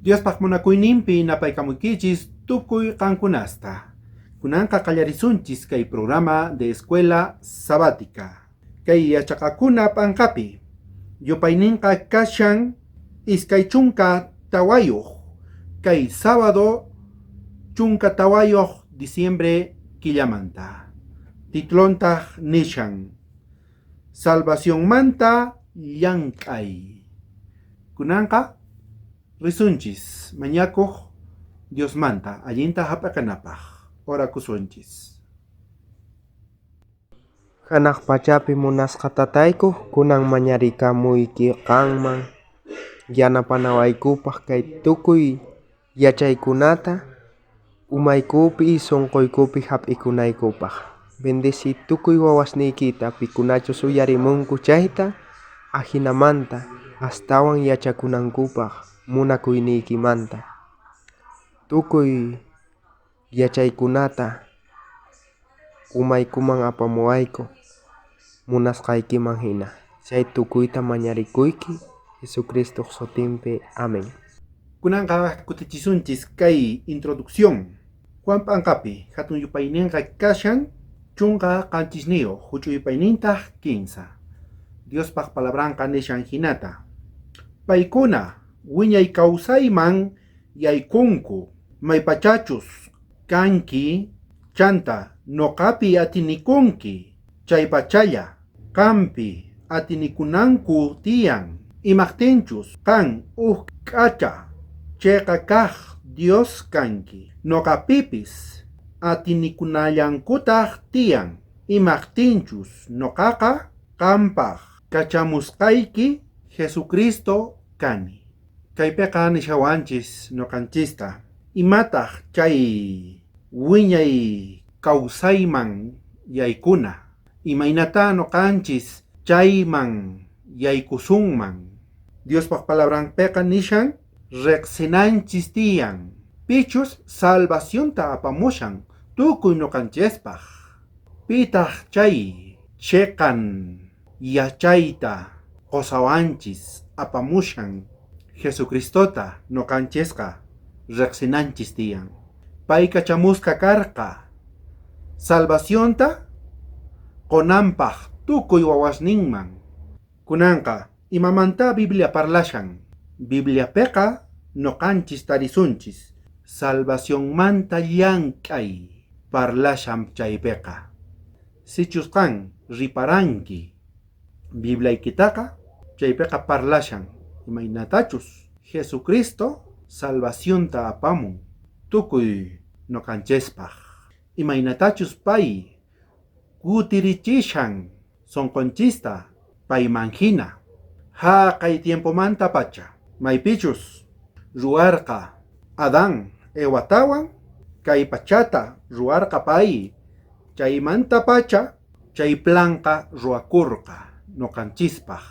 Diospaj munakuyninpi napaykamuykichis tukuy qankunasta. Kunanqa qallarisunchis kay programa de Escuela Sabática. Kay yachaqakuna p'anqapi yupayninqa kashan 24, kay sábado 14 diciembre killamanta. Titulontaq nishan Salvacionmanta llank'ay. Kunanqa risunchis mañakuq Diosmanta allinta hap'iqanapaq. Orakusunchis. Janaj pachapi munasqa Tatayku, kunan mañarikamuyki qanman yanapanawaykupaj kay tukuy yachaykunata umaykupi sonqoykupi jap'ikunaykupaj. Bendeci tukuy wawasniykita pikunachus uyarimunku chayta, ajinamanta astawan yachakunankupaj munakuyniykimanta. Tukuy yachaykunata umaykuman apamuwayku munasqaykiman jina. Chay tukuyta mañarikuyki Jesucristoj sutinpi. Amén. Kunanqa kutichisunchis kay introducción. Juan p'anqapi hatun yupayninqa kashan 17, huch'uy yupaynintaq 3. Diospaj palabranqa nishan hinata. Paykuna wiñay kawsayman yaykunku, maypachachus kanki chanta noqapi atinikunki, chaypachalla qampi atinikunanku tiyan, imajtinchus qan uj k'acha cheqa kaj Dios kanki, noqapipis atinikunallankutaq tiyan, imajtinchus noqaqa qampaj kachamusqayki Jesucristo kani. Kaypiqa nishawanchis noqanchista, imataq chay wiñay kawsayman yaykuna, imaynata noqanchis chayman yaykusunman. Diospaj palabranpiqa nishan riqsinanchis tiyan, pichus salvacionta apamushan tukuy noqanchispaj. Pitaq chay cheqan yachayta qosawanchis apamushan Jesucristota noqanchisqa riqsinanchis tiyan. Pay kachamusqa karqa salvacionta qonanpaj tukuy wawasninman. Kunanqa imamanta Biblia parlashan. Bibliapiqa noqanchis tarisunchis salvacionmanta llank'ay parlashan chaypiqa. Sichus qan riparanki Bibliaykitaqa chaypiqa parlashan imaynatachus Jesucristo salvacionta apamun tukuy noqanchispaj. Imaynatachus pay kutirichishan sonqonchista payman hina. Haqay tiempomanta pacha maypichus ruwarqa Adán Ewatawan kay pachata ruwarqa pay, chaymanta pacha chay planqa ruwakurqa noqanchispaj.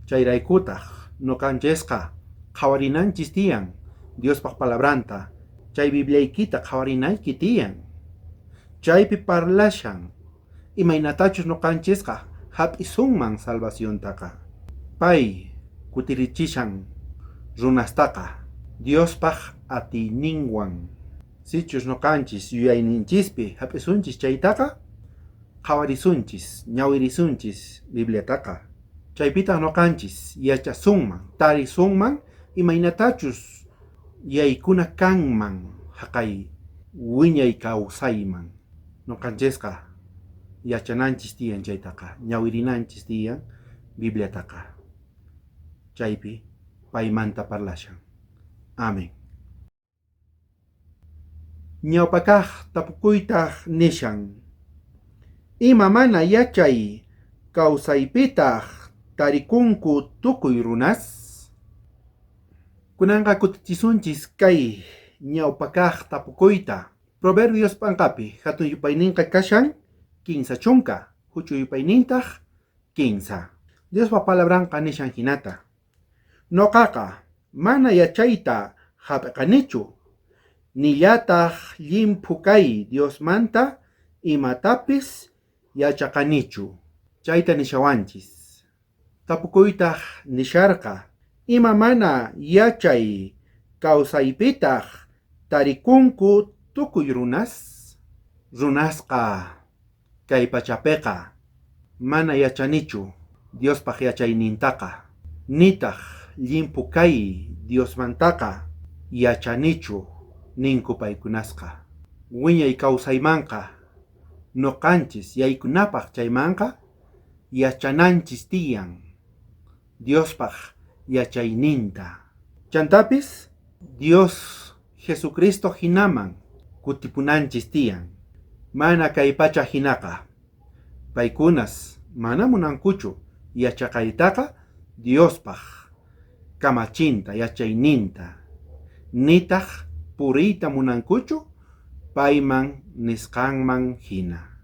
Chayraykutaq noqanchisqa qhawarinanchis tiyan Diospaj palabranta, chay Bibliaykita qhawarinayki tiyan. Chaypi parlashan imaynatachus noqanchisqa hap'isunman salvaciontaqa. Pay kutirichishan runastaqa Diospaj atiyninwan. Sichus noqanchis yuyayninchispi hap'isunchis chaytaqa qhawarisunchis, ñawirisunchis Bibliataqa. Chaypitaq noqanchis yachasunman, tarisunman imaynatachus yaykuna kanman haqay wiñay kawsayman. Noqanchisqa yachananchis tiyan chaytaqa, ñawirinanchis tiyan Bibliataqa. Chaypi paymanta parlashan. Amén. Ñawpakaj tapukuytaj nishan. Ima mana yachay kawsaypitaq tarikunku tukuy runas? Kunanqa kutichisunchis kay ñawpakaj tapukuyta. Proverbios p'anqapi hatun yupayninqa kashan 30, huch'uy yupaynintaq 3. Diospa palabranqa nishan hinata. Noqaqa mana yachayta hap'iqanichu, nillataq llimphu kay Diosmanta imatapis yachaqanichu. Chayta nishawanchis. Tapukuytaq nisharqa, ima mana yachay kawsaypitaq tarikunku tukuy runas? Runasqa kay pachapeqa mana yachanichu Diospaj yachaynintaqa, nitaj llimphu kay Diosmantaqa yachanichu ninku paykunasqa. Wiñay kawsaymanqa noqanchis yaykunapaj chaymanqa yachananchis tiyan Diospaj yachayninta. Chantapis Dios Jesucristo hinaman kutipunanchis tiyan, mana kay pacha hinaqa. Paykunas mana munankuchu yachaqaytaqa Diospaj kamachinta, yachayninta, nitaj puriyta munankuchu payman nisqanman hina.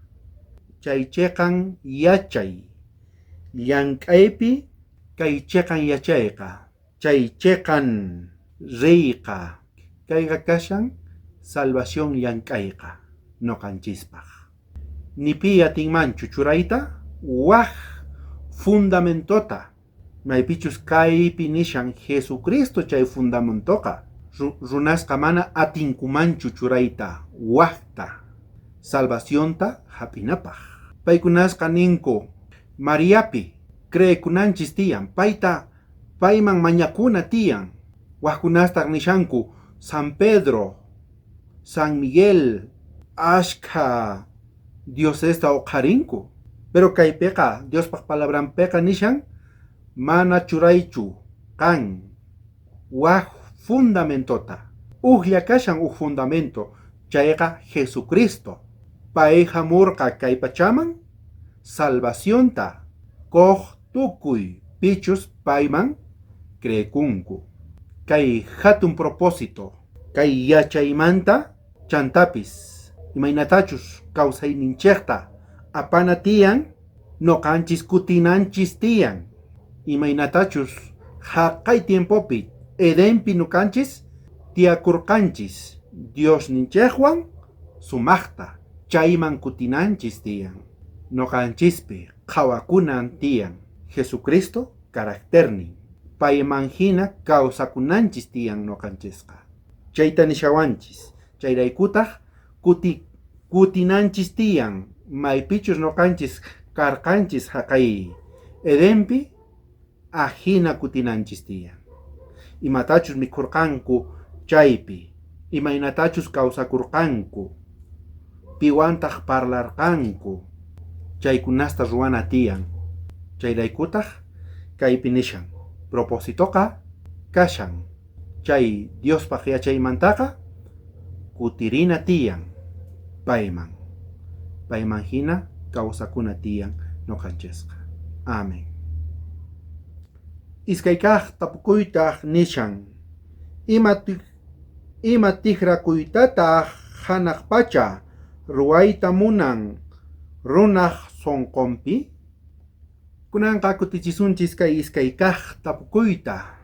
Chay cheqan yachay llank'aypi kay cheqan yachayqa, chay cheqan riyqa, kayqa kashan salvación llank'ayqa noqanchispaj. Ni pi atinmanchu churayta waj fundamentota, maypichus kaypi nishan Jesucristo chay fundamentoqa, runasqa mana atinkumanchu churayta wajta salvacionta hap'inapaj. Paykunasqa ninku Mariapi creekunanchis tiyan, payta payman mañakuna tiyan. Wajkunastaq nishanku San Pedro, San Miguel, ashkha diosesta uqharinku. Pero kaypiqa Diospaj palabranpiqa nishan mana churaychu qan waj fundamentota. Ujlla kashan uj fundamento, chayqa Jesucristo. Pay hamurqa kay pachaman salvacionta koj tukuy pichus payman creekunku. Kay hatun propósito, kay yachaymanta chantapis imaynatachus kawsayninchejta apana tiyan, noqanchis kutinanchis tiyan. Imaynatachus jaqay tiempopi Edenpi noqanchis tiyakurqanchis Diosninchejwan sumajta chayman kutinanchis tiyan. Noqanchispi qhawakunan tiyan Jesucristo caracternin. Payman hina kawsakunanchis tiyan noqanchisqa. Chayta nishawanchis, chayraykutaq kutinanchis tiyan maypichus noqanchis karqanchis jaqay Edenpi ajina kutinanchis tiyan. Imatachus mikhurqanku chaypi, imaynatachus kawsakurqanku, piwantaq parlarqanku, chaykunasta ruwana tiyan. Chayraykutaq kaypi nishan propositoqa kashan chay Diospaj yachaymantaqa kutirina tiyan payman. Payman hina kawsakuna tiyan noqanchisqa. Amén. Iskay kaq tapukuytaq nishan ima tijrakuytataq hanaq pacha ruwayta munan runaj sonqonpi? Kunanqa kutichisunchis kay iskay kaq tapukuyta.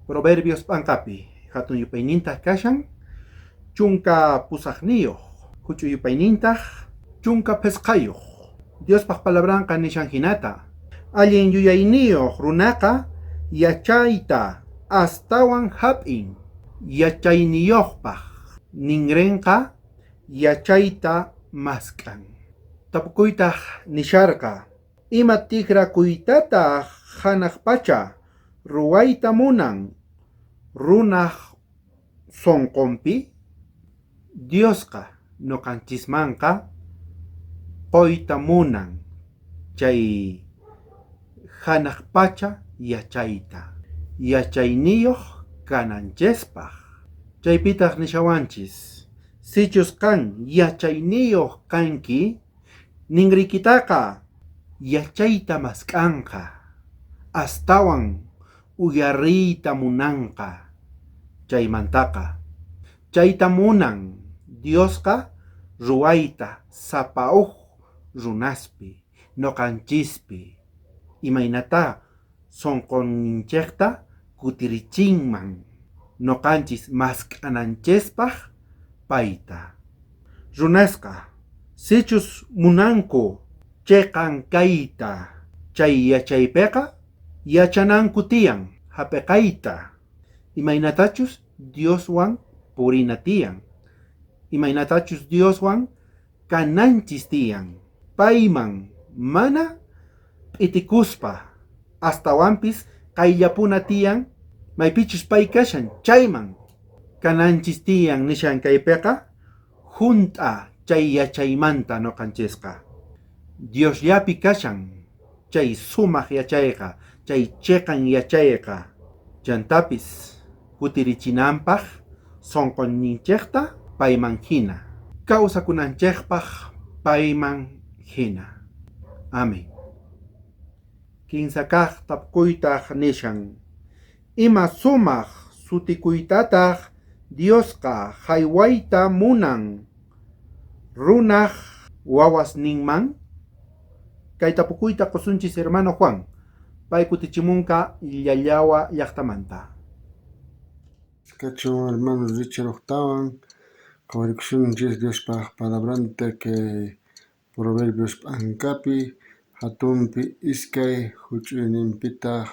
Proverbios p'anqapi hatun yupaynintaq kashan 18, huch'uy yupaynintaq 15. Diospaj palabranqa nishan hinata: allin yuyayniyuq runaqa yachayta astawan hap'in, yachayniyuqpaj ninrinqa yachayta mask'an. Tapukuytaq nisharqa: ima tijrakuytataq hanaq pacha ruwayta munan runaj sonqonpi? Diosqa noqanchismanqa qoyta munan chay hanaq pacha yachayta, yachayniyuq kananchispaj. Chaypitaq nishawanchis, sichus qan yachayniyuq kanki, ninriykitaqa yachayta mask'anqa, astawan uyariyta munanqa. Chaymantaqa chayta munan Diosqa ruwayta sapa uj runaspi, noqanchispi, imaynata sonqoninchejta kutirichinman noqanchis mask'ananchispaj payta. Runasqa sichus munanku cheqan kayta chay yachaypiqa yachananku tiyan hap'iqayta, imaynatachus Dioswan purina tiyan, imaynatachus Dioswan kananchis tiyan, payman mana p'itikuspa, astawanpis qayllapuna tiyan, maypichus pay kashan chayman kananchis tiyan nishan kaypiqa junt'a chay yachaymanta noqanchisqa. Diosllapi kashan chay sumaq yachayqa, chay cheqan yachayqa, chantapis kutirichinanpaq sonqoninchejta payman hina, kawsakunanchejpaq payman hina. Amén. Kinsa kaq tapukuytaq nishan, ima sumaq sutikuytataq Diosqa jaywayta munan runaj wawasninman? Kay tapukuyta qusunchis hermano Juan, pay kutichimunqa Llallawa llaqtamanta. Kachun hermano Richard ujtawan qhawarikusunchis Diospaj palabranta kay Proverbios p'ankapi hatunpi iskay huch'uyninpitaq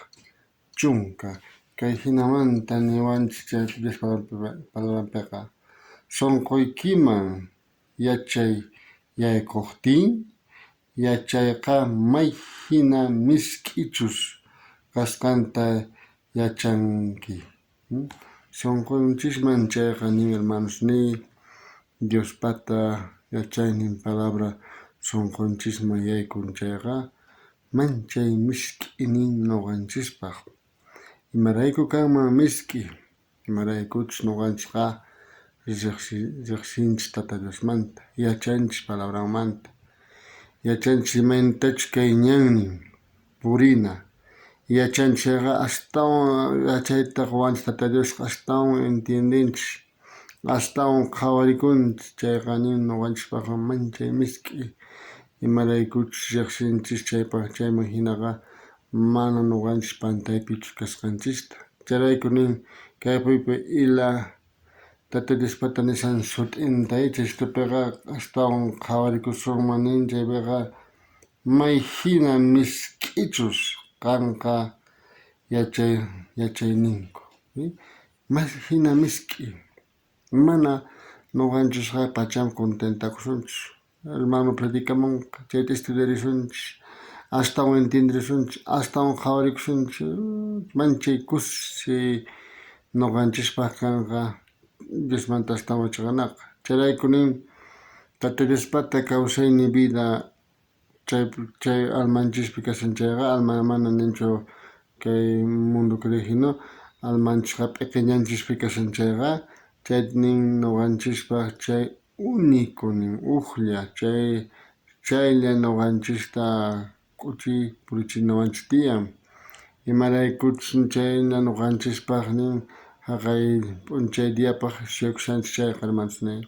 chunka. Kay hinamanta niwanchis chay Diospa palabranpiqa sonqoykiman yachay yaykuqtin, yachayqa may hina misk'ichus kasqanta yachanki. Sonqonchisman chayqa nin hermanos niy Diospata yachaynin palabra sonqonchisman yaykun chayqa manchay misk'i nin noqanchispaq. Imarayku kanman misk'i, imaraykuchus noqanchisqa riqsinchis Tata Diosmanta, yachanchis palabranmanta, yachanchis imaynatachus kay ñannin purina, yachanchis chayqa astawan yachayta qowanchis Tata Diosqa, astawan entiendenchis, astawan qhawarikunchis, chayqa nin noqanchispaqqa manchay misk'i, imaraykuchus riqsinchis chaypaq chayman hinaqa mana noqanchis pantaypichu kasqanchista. Chayrayku nin kaypipi ila Tata Diospata nishan sut'inta chaystupiqa astawan qhawarikusunman nin chaypiqa may hina misk'ichus kanqa yachay yachayninku. May hina misk'i mana noqanchisqa pacham contentakusunchis. Hermano predicamunqa chayta estudiarisunchis, astawan entienderisunchis, astawan qhawarikusunchis, manchay kusi noqanchispaq kanqa Diosmanta astawan yachaqanaqa. Chayrayku nin Tata Diospata kawsayni vida chay chay almanchispi kashan chayqa alma mana ninchu kay mundo creejino almanchisqa p'iqiñanchispi kashan chayqa chay nin noqanchispaq chay único nin ujlla chay chaylla noqanchista k'uchi purichinawanchis tiyan. Imaraykuchus chayna noqanchispaq nin haqay p'unchay diapaq suyakushanchis chayqa hermanos nin.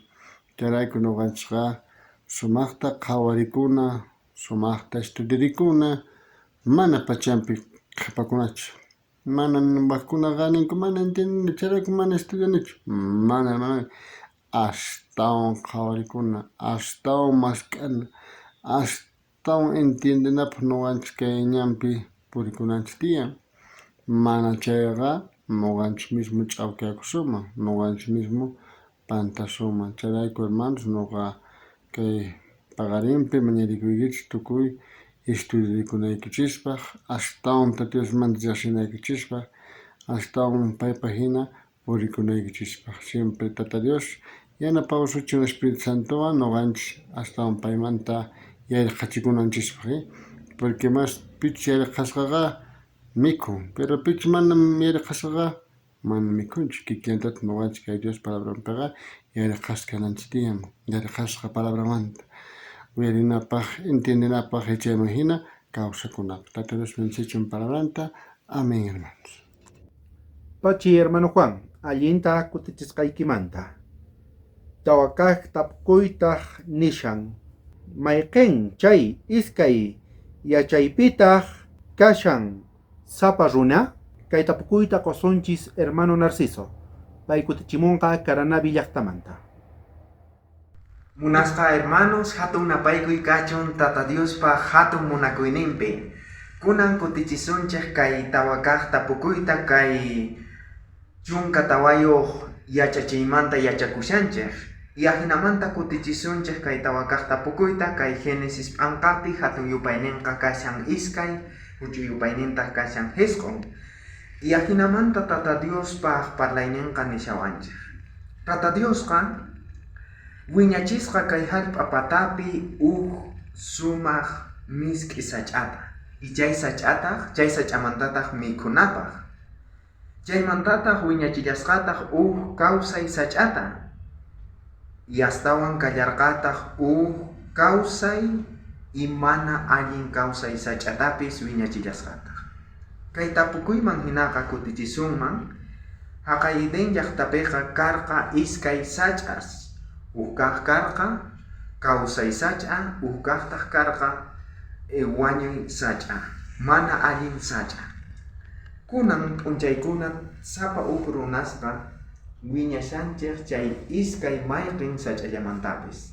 Chayrayku noqanchisqa sumaqta qhawarikuna, sumaqta estudiarikuna, mana pachampi qhipakunachu. Mana wajkunaqa ninku mana entiendini chayrayku mana estudianichu. Mana hermano, astawan qhawarikuna, astawan mask'ana, astawan entiendenapaq noqanchis kay ñanpi purikunanchis tiyan. Mana chayqa noqanchis mismo ch'awkiyakusunman, noqanchis mismo pantasunman. Chayrayku hermanos noqa kay paqarinpi mañarikuykichis tukuy estudiarikunaykichispa, astawan Tata Diosmanta riqsinaykichispaq, astawan paypa hina purikunaykichispaq. Siempre Tata Dios yanapawasuchun Espíritu Santowan noqanchis astawan paymanta yarqhachikunanchispaq. Porque más pichus yarqhasqaqa mikhun, pero pichus mana yarqhasqaqa mana mikhunchu. Kikillantataq noqanchis kay Dios palabranpiqa yarqhasqa kananchis tiyan, yarqhasqa palabramanta uyarinapaq, entiendenapaq, yachayman hina kawsakunapaq. Tata Dios bendecichun palabranta. Amén, hermanos. Pachi hermano Juan, allinta kutichisqaykimanta. Tawa kaq tapukuytaq nishan, mayqen chay iskay yachaypitaq kashan sapa runa? Kay tapukuyta qusunchis hermano Narciso, pay kutichimunqa Caranavi llaqtamanta. Munasqa hermanos, hatun napaykuy kachun Tata Diospa hatun munakuyninpi. Kunan kutichisunchej kay tawa kaq tapukuyta kay 14 yachachiymanta yachakushanchej. Y ajinamanta kutichisunchej kay 4 kaj tapukuyta, kay Génesis p'anqapi hatun yupayninqa kashan 2, huch'uy yupaynintaj kashan 9. Y ajinamanta Tata Diospaj parlayninqa nishawanchej. Tata Diosqa wiñachisqa kay jallp'a patapi uj sumaj misk'i sach'ata. Y chay sach'ataj, chay sach'amantataj mikhunapaj. Chaymantataj wiñachillasqataj uj kawsay sach'ata. Y astawan kallarqataj uj kawsay y mana allin kawsay sach'atapis wiñachillasqataj. Kay tapukuyman hinaqa kutichisunman, haqay Edén llaqtapiqa karqa iskay sach'as. Uj kaj karqa kawsay sach'a, uj kajtaj karqa wañuy sach'a, mana allin sach'a. Kunan p'unchaykuna sapa uj runasqa wiñashanchej chay iskay mayqin sach'allamantapis.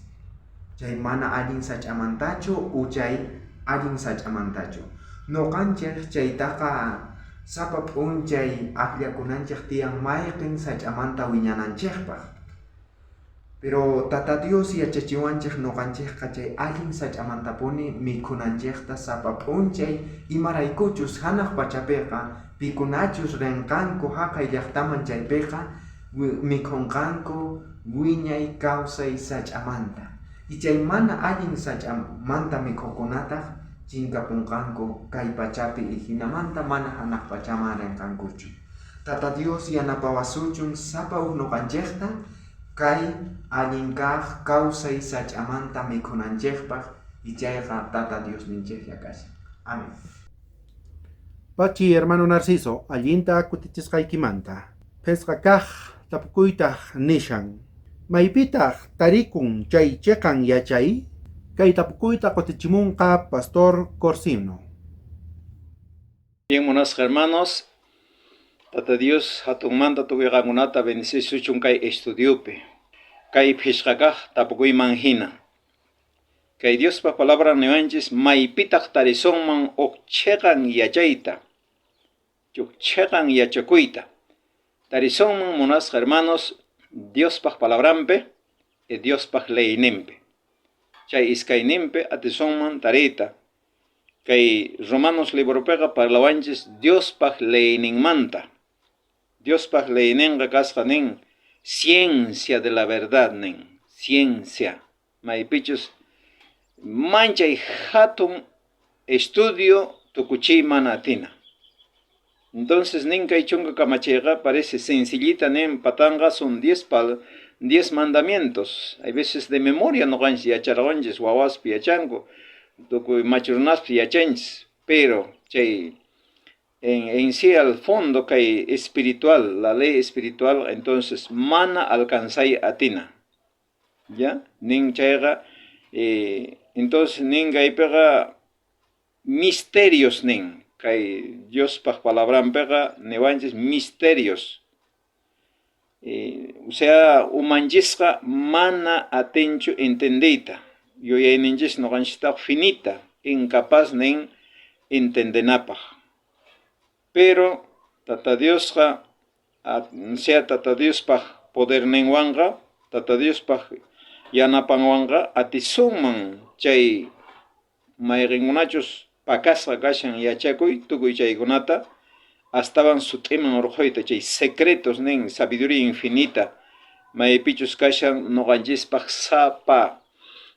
Chay mana allin sach'amantachu u chay allin sach'amantachu. Noqanchej chaytaqa sapa p'unchay akllakunanchej tiyan mayqin sach'amanta wiñananchejpaj. Pero Tata Dios yachachiwanchej noqanchejqa chay allin sach'amantapuni mikhunanchejta sapa p'unchay imaraykuchus hanaq pachapiqa pikunachus rinqanku haqay llaqtaman chaypiqa mikhunqanku wiñay kawsay sach'amanta. Y chay mana allin sach'amanta mikhuqkunataj chinkapunqanku kay pachapi y hinamanta mana hanaq pachaman rinqankuchu. Tata Dios yanapawasuchun sapa uj noqanchejta kay allin kaj kawsay sach'amanta mikhunanchejpaj y chayqa Tata Diosninchejlla kashan. Amén. Pachi hermano Narciso, allinta kutichisqaykimanta. 5 kaj tapukuytaj nishan. Maypitaj tarikun chay cheqan yachay? Kay tapukuyta kutichimunqa Pastor Corsino. Bien, munasqa hermanos, Tata Dios hatunmanta tukuy qankunata bendecisuchun kay estudiopi. Kay 5 kaj tapukuyman hina. Kay Diospa palabra niwanchis maypitaq tarisunman uj cheqan yachayta, uj cheqan yachakuyta. Tarisunman munasqa hermanos Diospaj palabranpi y Diospaj leyninpi. Chay iskayninpi atisunman tariyta. Kay Romanos libropiqa parlawanchis Diospaj leyninmanta. Diospaj leyninqa kasqa nin ciencia de la verdad nin, ciencia. Maypichus manchay hatun estudio tukuchiyman atina. Entonces nin kay 10 kamachiyqa parece sencillita nin patanqa son 10 mandamientos. Hay veces de memoria noqanchis yacharqanchis wawaspi yachanku, tukuy machurunaspi yachanchis, pero chay en sí al fondo kay espiritual, la ley espiritual, entonces mana alcanzay atina. Ya, nin chayqa, entonces nin kaypiqa misterios nin, kay Diospaj palabranpiqa niwanchis misterios. O sea, umanchisqa mana atinchu entendeyta. Yuyayninchis noqanchistaq finita, incapaz nin entendenapaj. Pero Tata Diosqa, sea Tata Diospaj poderninwanqa, Tata Diospaj yanapanwanqa atisunman chay mayqinkunachus pakasqa kashan yachakuy tukuy chaykunata astawan sut'iman urqhuyta chay secretos nin sabiduría infinita maypichus kashan noqanchispaj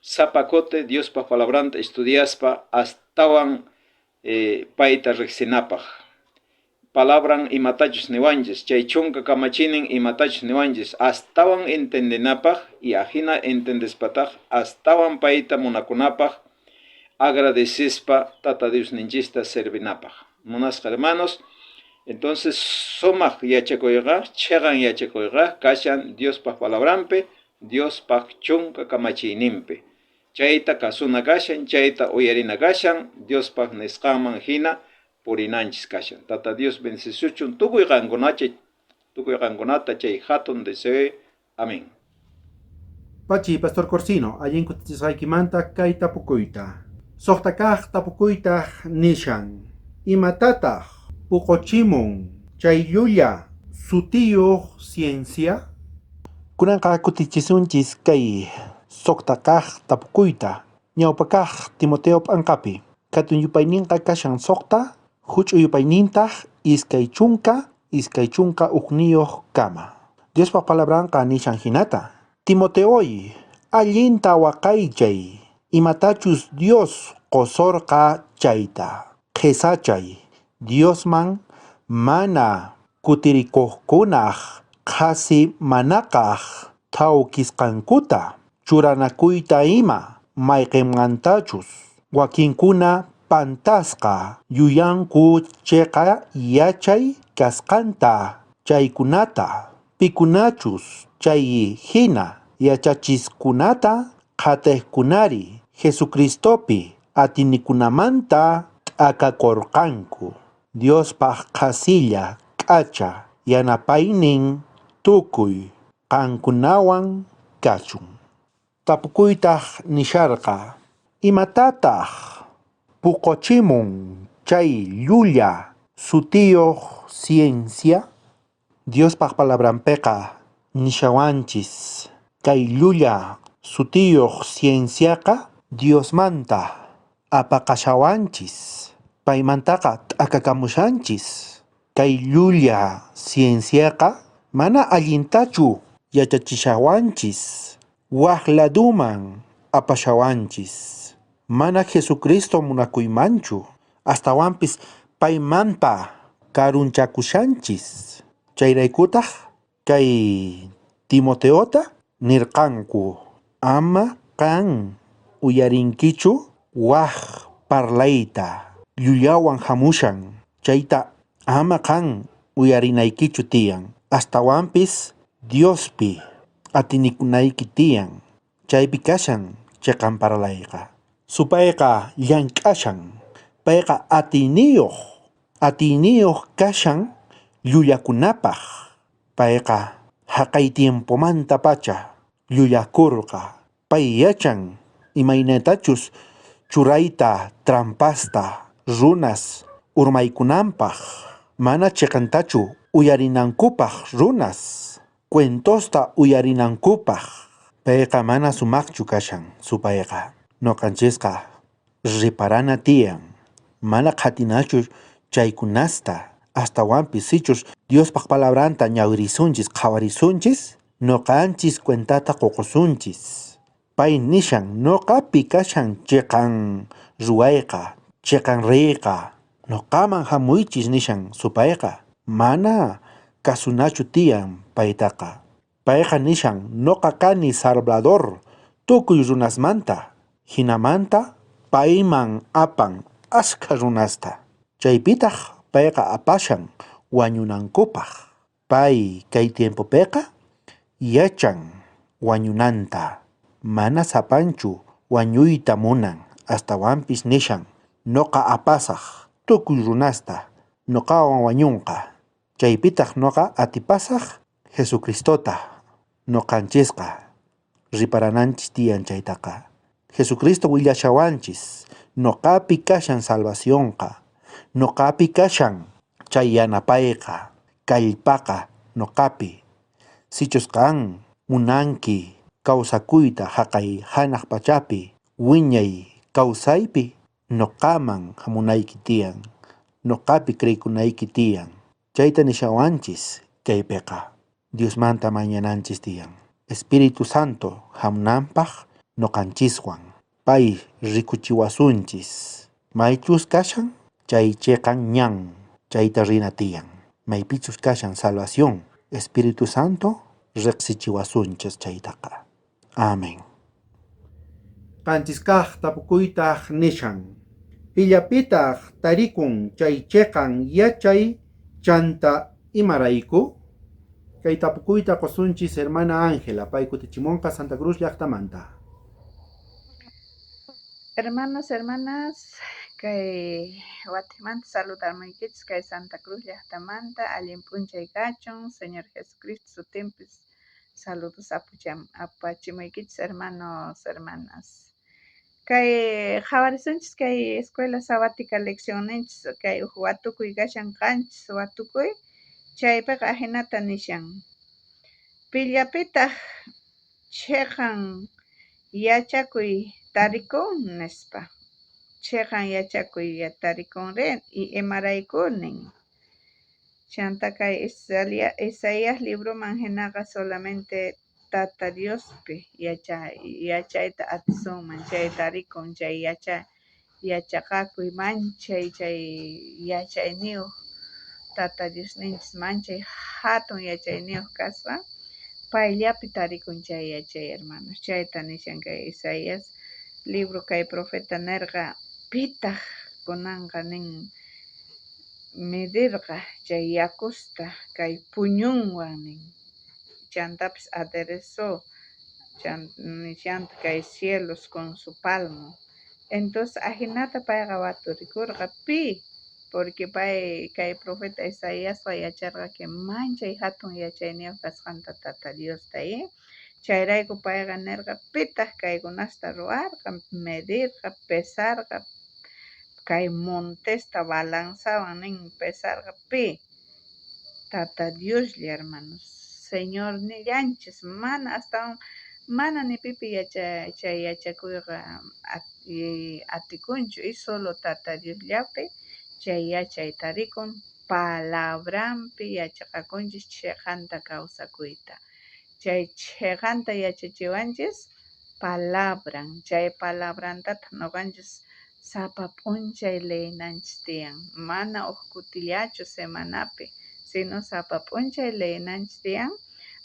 sapa kuti Diospaj palabranta estudiaspa astawan payta riqsinapaj. Palabran imatachus niwanchis, chay 10 kamachinin imatachus niwanchis, astawan entendenapaj y ajina entendespataj astawan payta munakunapaj agradecespa Tata Diosninchista servinapaj. Munasqa hermanos, entonces sumaq yachakuyqa, cheqan yachakuyqa kashan Diospaj palabranpi, Diospaj 10 kamachiyninpi. Chayta kasuna kashan, chayta uyarina kashan, Diospaj nisqanman hina purinanchis kashan. Tata Dios bendecisuchun tukuy qankunata chay hatun deseo. Amén. Pachi, Pastor Corsino, allin kutichisqaykimanta kay tapukuyta. 6 kaj tapukuytaj nishan. Imatataq puquchimun chay llulla sutiyuq ciencia? Kunanqa kutichisunchis kay suqta kaq tapukuyta. Ñawpa kaq Timoteo p'anqapi. Hatun yupayninqa kashan suqta, huch'uy yupaynintaq 21 kama. Diospaq palabranqa nishan hinata. Timoteoy, allinta waqaychay, imatachus Dios qosorqa chayta. Qhesachay, Diosman mana kutirikuqkunaq qhasi manakaq thawkisqankuta, churanakuyta ima mayqinmantachus wakinkuna pantasqa yuyanku cheqa yachay kasqanta chaykunata, pikunachus chay hina yachachiskunata qhatiqkunari Jesucristopi atinikunamanta t'akakorqanku. Diospaq qhasilla k'acha yanapaynin tukuy qankunawan kachun. Tapukuytaq nisharqa, imatataq puquchimun chay llulla sutiyuq ciencia? Diospaq palabranpiqa nishawanchis kay llulla sutiyuq cienciaqa Diosmanta apaqashawanchis, paymantaqa t'akakamushanchis. Kay llulla cienciaqa mana allintachu yachachishawanchis, waj laduman apashawanchis. Mana Jesucristo munakuymanchu, astawanpis paymanta karunchakushanchis. Chayraykutaq kay Timoteota nirqanku, ama qan uyarinkichu waj parlayta llullawan hamushan, chayta ama qan uyarinaykichu tiyan. Astawanpis Diospi atinikunayki tiyan, chaypi kashan chiqan parlayqa. Supayqa llank'ashan, payqa atiyniyuq kashan llullakunapaq. Payqa haqay tiempomantapacha llullakurqa. Pay yachan imaynatachus churayta trampasta runas urmaykunanpaq, mana chiqantachu uyarinankupaq runas, cuentosta uyarinankupaq. Payqa mana sumaqchu kashan supayqa. Noqanchisqa riparana tiyan, mana qhatinachu chaykunasta. Astawanpis sichus Diospaq palabranta ñawirisunchis, qhawarisunchis, noqanchis cuentata qukusunchis. Pay nishan noqapi kashan chiqan ruwayqa, chiqan riyqa. Noqaman hamuychis nishan supayqa. Mana kasunachu tiyan paytaqa. Payqa nishan noqa kani Salvador tukuy runasmanta. Hinamanta payman apan askha runasta. Chaypitaq payqa apashan wañunankupaq. Pay kay tiempopiqa yachan wañunanta. Mana sapanchu wañuyta munan. Astawanpis nishan noqa apasaq tukuy runasta, noqawan wañunqa. Chaypitaq noqa atipasaq Jesucristota. Noqanchisqa riparananchis tiyan chaytaqa. Jesucristo willashawanchis, noqapi kashan salvacionqa, noqapi kashan chay yanapayqa, kallpaqa noqapi. Sichus qan munanki kawsakuyta haqay hanaq pachapi, wiñay kawsaypi, noqaman hamunayki tiyan, noqapi creekunayki tiyan. Chayta nishawanchis kaypiqa. Diosmanta mañananchis tiyan. Espíritu Santo hamunanpaq noqanchiswan. Pay rikuchiwasunchis. Maychus kashan chay chiqan ñan, chayta rina tiyan. Maypichus kashan salvación, Espíritu Santo riqsichiwasunchis chaytaqa. Amén. Qanchis kaq tapukuytaq nishan. Pillapitaq tarikun chay chiqan yachay chanta imarayku? Kay tapukuyta qusunchis hermana Ángela, pay kutichimunqa Santa Cruz llaqtamanta. Hermanos, hermanas, kay watimanta saludarmuykichis kay Santa Cruz llaqtamanta, allin p'unchay kachun, Señor Jesucristo sutinpis saludos apachimuykichis hermanos, hermanas. Kay qhawarisunchis kay escuela sabática leccionninchis kay uj watukuy kashan qanchis watukuy, chaypiqa ajinata nishan. Pillapitaj cheqan yachakuy tarikun? Nispa. Cheqan yachakuy tarikunri y imarayku? Nin. Chanta kay Isaías libroman jinaqa solamente Tata Diospi yachayta atisunman, chay tarikun chay yachaqakuy manchay chay yachayniyoj Tata Diosninchis manchay jatun yachayniyoj kaspa, payllapi tarikun chay yachay, hermanos. Chayta nishan kay Isaías libro kay profeta nerqa, pitaj kunanqa nin medirqa chay yakusta kay puñunwan nin. Chantapis aderezó nishanta kay cielos con su palmo. Entonces ajinata payqa waturikorqa pi, porque pay kay profeta Isaiasqa yacharqa que manchay jatun yachayniyoj kasqanta Tata Diosta, Chayrayku payqa nerqa pitaj kaykunasta ruwarqa, medirqa, pesarqa, kay montesta balanzawan nin pesarqa pi. Tata Dioslla, hermanos, Señornillanchis, mana astawan mana ni pipi chay yachakuyqa atikunchu, y solo Tata Diosllapi chay yachay tarikun, palabranpi yachaqakunchis cheqanta kawsakuyta. Chay cheqanta yachachiwanchis palabran, chay palabrantataq noqanchis sapa p'unchay leenanchis tiyan, mana uj kutillachu semanapi, sino sapa p'unchay leenanchis tiyan,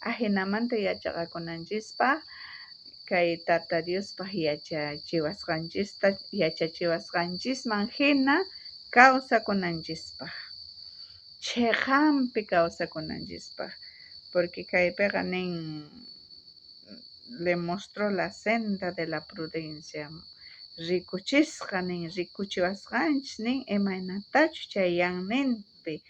ajinamanta yachaqakunanchispaj kay Tata Diospaj yachachiwasqanchista yachachiwasqanchisman jina kawsakunanchispaj, cheqanpi kawsakunanchispaj, porque kaypiqa nin le mostró la senda de la prudencia, rikuchisqa nin rikuchiwasqanchis nin imaynatachus chay yanninpi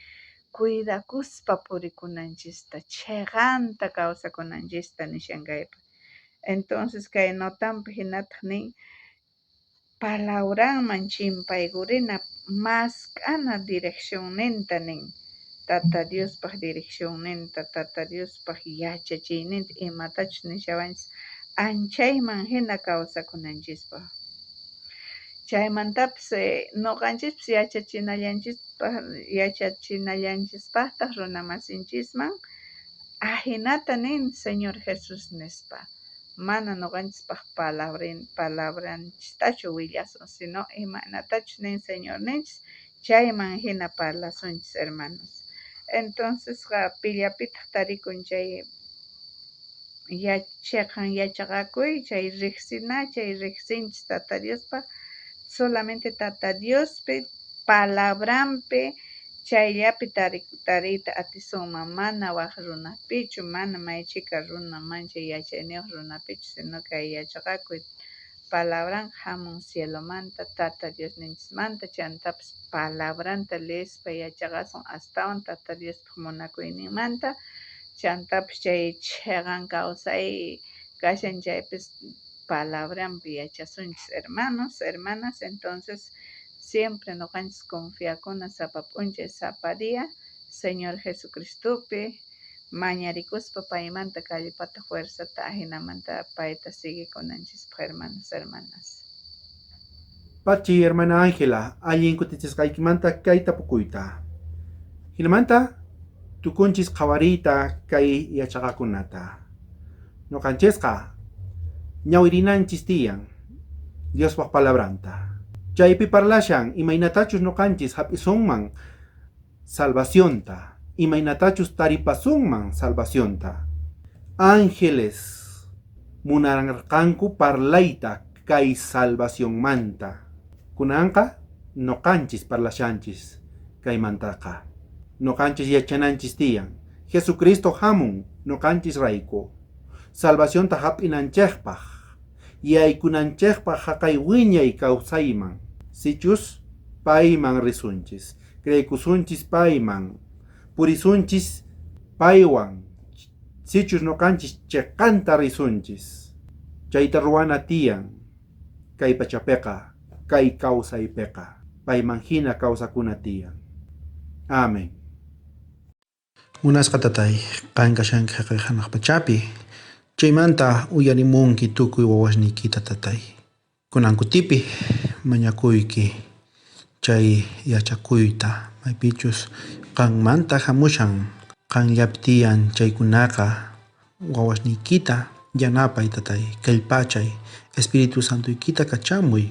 cuidakuspa purikunanchista, cheqanta kawsakunanchista nishan kaypi. Entonces kay notanpi jinataj nin palabranman chimpaykurina mask'ana direccionninta nin, Tata Diospaj direccionninta, Tata Diospaj yachachiyninta, imatachus nishawanchis anchayman jina kawsakunanchispaj. Chaymantapis noqanchispis yachachinallanchispajtaj runa masinchisman ajinata nin Señor Jesús nispa. Mana noqanchispaj palabranchistachu willasun, sino imaynatachus nin Señorninchis chayman jina parlasunchis, hermanos. Entonces pillapitaj tarikun chay cheqan yachaqakuy, chay rejsina, chay rejsinchis Tata Diospaj, solamente Tata Diospi, palabranpi, chayllapi tariyta atisunman, mana waj runapichu, mana may chhika runa, manchay yachayniyoj runapichu, sino kay yachaqakuy palabran jamun cielomanta, Tata Diosninchismanta, chantapis palabranta leespa yachaqasun astawan Tata Diospaj munakuyninmanta, chantapis chay cheqan kawsay kashan chaypis palabranpi yachasunchis, hermanos, hermanas. Entonces siempre noqanchis confiakuna sapa p'unchay, sapa día Señor Jesucristopi mañarikuspa paymanta kallpata, fuerzata, ajinamanta payta siguikunanchispaj, hermanos, hermanas. Pachi, hermana Ángela, allin kutichisqaykimanta kay tapukuyta. Jinamanta tukunchis qhawariyta kay yachaqakunata. Noqanchisqa ñawirinanchis tiyan Diospaj palabranta. Chaypi parlashan imaynatachus noqanchis hap'isunman salvacionta, imaynatachus taripasunman salvacionta. Ángeles munarqanku parlayta kay salvacionmanta. Kunanqa noqanchis parlashanchis kaymantaqa. Noqanchis yachananchis tiyan. Jesucristo hamun noqanchis rayku. Salvacionta hap'inanchejpaj, yaykunanchejpaj jaqay wiñay kawsayman. Sichus payman risunchis, creekusunchis payman, purisunchis paywan, sichus noqanchis cheqanta risunchis. Chayta ruwana tiyan kay pachapiqa, kay kawsaypiqa, payman hina kawsakuna tiyan. Amén. Munasqa tatay, qan kashanki jaqay hanaq pachapi. Chaymanta uyarimunki tukuy wawasniykita tatay. Kunan kutipi mañakuyki chay yachakuyta maypichus qanmanta hamushan qanllapi tiyan chaykunaqa wawasniykita yanapay tatay kallpachay Espíritu Santoykita kachamuy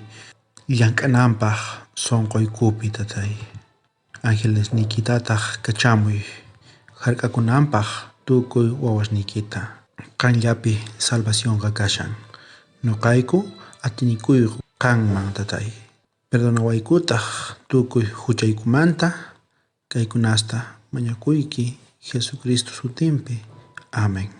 llank'ananpaq sunquykupi tatay. Angelesniykitataq kachamuy hark'akunanpaq tukuy wawasniykita. Qanllapi salvacionqa kashan. Nuqayku atinikuyku qanman tatay. Perdonawaykutaq tukuy huchaykumanta kaykunasta mañakuyki Jesucristo sutinpi. Amén.